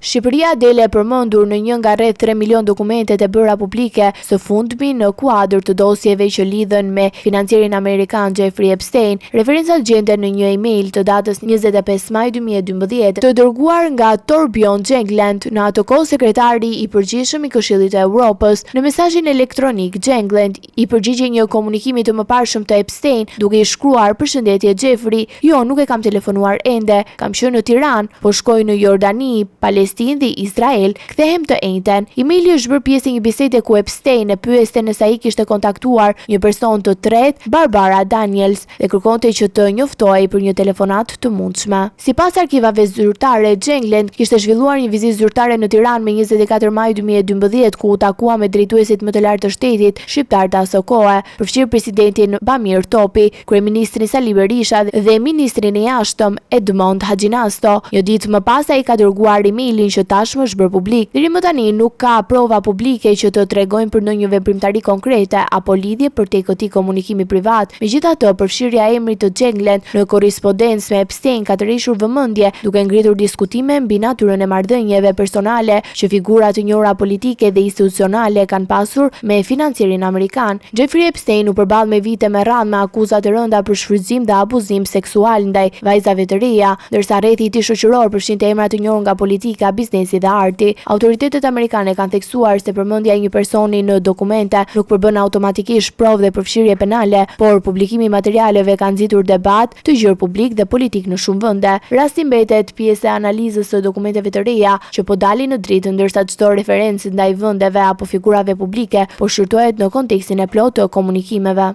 Shqipëria del e përmendur në një nga rreth 3 milionë dokumentet e bëra publike së fundmi në kuadër të dosjeve që lidhen me financierin amerikan Jeffrey Epstein. Referencat gjenden në një email të datës 25 maj 2012, të dërguar nga Thorbjørn Jagland, në atë kohë sekretari i përgjithshëm i Këshillit të Evropës. Në mesazhin elektronik, Jagland i përgjigjej një komunikimi të mëparshëm të Epstein, duke i shkruar përshëndetje Jeffrey, jo nuk e kam telefonuar ende, kam qenë në Tiranë, po shkoj në Jordani, Palestinë dhe Izrael, kthehem të enjten. Emaili është bërë pjesë e një bisede ku Epstein e pyeste nëse ai kishte kontaktuar një person të tretë, Barbara Daniels, dhe kërkonte që të njoftohej për një telefonatë të mundshme. Sipas arkivave zyrtare, Jagland kishte zhvilluar një vizitë zyrtare në Tiranë më 24 maj 2012, ku u takua me drejtuesit më të lartë të shtetit shqiptar të asaj kohe, përfshirë presidentin Bamir Topi, kryeministrin Sali Berisha dhe ministrin e Jashtëm, Edmond Haxhinasto. Një ditë më pas ai ka dërguar emailin që tashmë është bërë publik. Deri më tani nuk ka prova publike që të tregojnë për ndonjë veprimtari konkrete apo lidhje përtej këtij komunikimi privat. Megjithatë, përfshirja e emrit të Jagland në korrespondencë me Epstein ka tërhequr vëmendje, duke ngritur diskutime mbi natyrën e marrëdhënieve personale që figura të njohura politike dhe institucionale kanë pasur me financierin amerikan. Jeffrey Epstein u përball me vite me radhë me akuza të rënda për shfrytëzim dhe abuzim seksual ndaj vajzave të reja, ndërsa rrethi i tij shoqëror përfshinte emra të njohur nga politika, biznesi dhe arti. Autoritetet amerikane kanë theksuar se përmendja e një personi në dokumente nuk përbën automatikisht provë dhe përfshirje penale, por publikimi i materialeve ka nxitur debat të gjerë publik dhe politik në shumë vende. Rasti mbetet pjesë e analizës së dokumenteve të reja që po dalin në dritë, ndërsa çdo referencë ndaj vendeve apo figurave publike po shqyrtohet në kontekstin e plotë të komunikimeve.